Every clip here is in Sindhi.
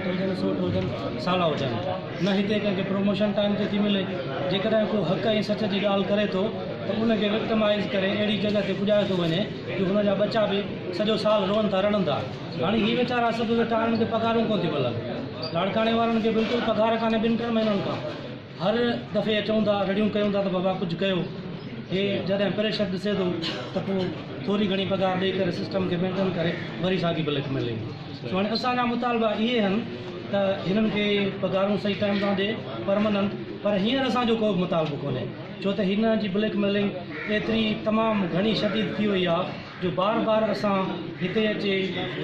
مائٽ هجن، سوٽ هجن، سالا هجن. نه هتي ڪنهن کي پروموشن ٽائيم تي ٿي ملي. جيڪڏهن ڪو حق ۽ سچ جي ڳالهه ڪري ٿو ته ان کي وڪٽمائيز ڪري اهڙي جڳهه تي پڄايو ٿو وڃي جو هن جا ٻچا به سڄو سال روئن ٿا رڙن ٿا. هاڻي هي ويچارا سڀ ويٺا آهن کي پگهارون ڪونه ٿيون ملن. لاڙڪاڻي وارن کي بلڪل پگهار ڪانهي ٻن ٽن مهينن کان. هر دفعي اچون ٿا رڙيون ڪيون ٿا ته بابا ڪجهه ڪيو. هي جڏهن پريشر ڏسي ٿو ته پوء ٿوري گهڻي پگهار ڏئي ڪري سسٽم کي مينٽين ڪري وري ساڳي بليڪ ميلنگ. سو هاڻي اسان جا مطالبا اهي آهن ته هنن کي پگهارون صحيح ٽائيم سان ڏي پرمننٽ پر هينئر اسان جو ڪو به مطالبو ڪونهي ڇو ته هن جي بليڪ ميلنگ ايتري تمام گهڻي شديد ٿي وئي آهي جو بار بار اسان هتي اچي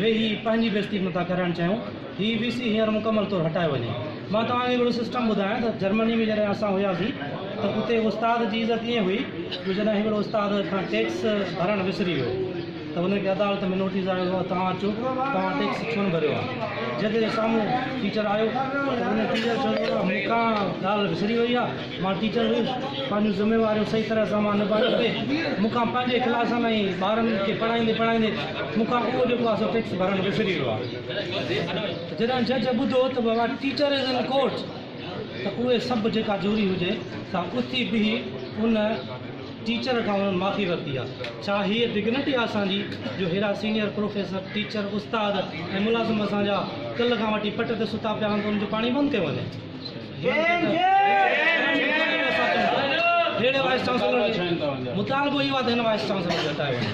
ويهي پنهنجي بيعزتي به نٿا ڪرائڻ چاهيون. هي وي سي هينئر مڪمل طور هٽايو وڃي. مان توهان کي هڪڙو سسٽم ٻڌايان ته جرمني ۾ جڏهن اسان هياسين ته اتي استاد جي عزت ائين هئي جو جڏهن هڪڙو استاد کان ٽيڪس ڀرڻ وسري ويو ته ان کي عدالت ۾ نوٽيس آيو ته توهان اچو توهان ٽيڪس ڇو نه ڀريو آهي. جڏهن سامهون ٽيچر آيو ته ان ٽيچر چيو ته مون کان ڳالهه وسري وئي آهي. مان ٽيچر هيس، پنهنجون ذميواريون صحيح طرح سان مان نڀايون پئي. مون کان پنهنجي ڪلاسن ۽ ٻارن کي پڙهائيندي پڙهائيندي مون کان اهو جيڪو آهي سو ٽيڪس ڀرڻ وسري ويو آهي. ته جڏهن جج ٻڌو ته بابا ٽيچر is in court ته اهي سڀ جيڪا جوري هجي سا اٿي بيهي ان ٽيچر کان انهن معافي ورتي آهي. ڇا هيء ڊگنٽي آهي اسان جي جو هيڏا سينيئر پروفيسر، ٽيچر، استاد ۽ ملازم اسان جا ڪلهه کان وٺي پٽ تي ستا پيا آهن ته انهن جو پاڻي بند ڪيو وڃي. ههڙي وائيس چانسلر مطالبو اهو آهي ته هن وائيس چانسلر کي هٽايو وڃي.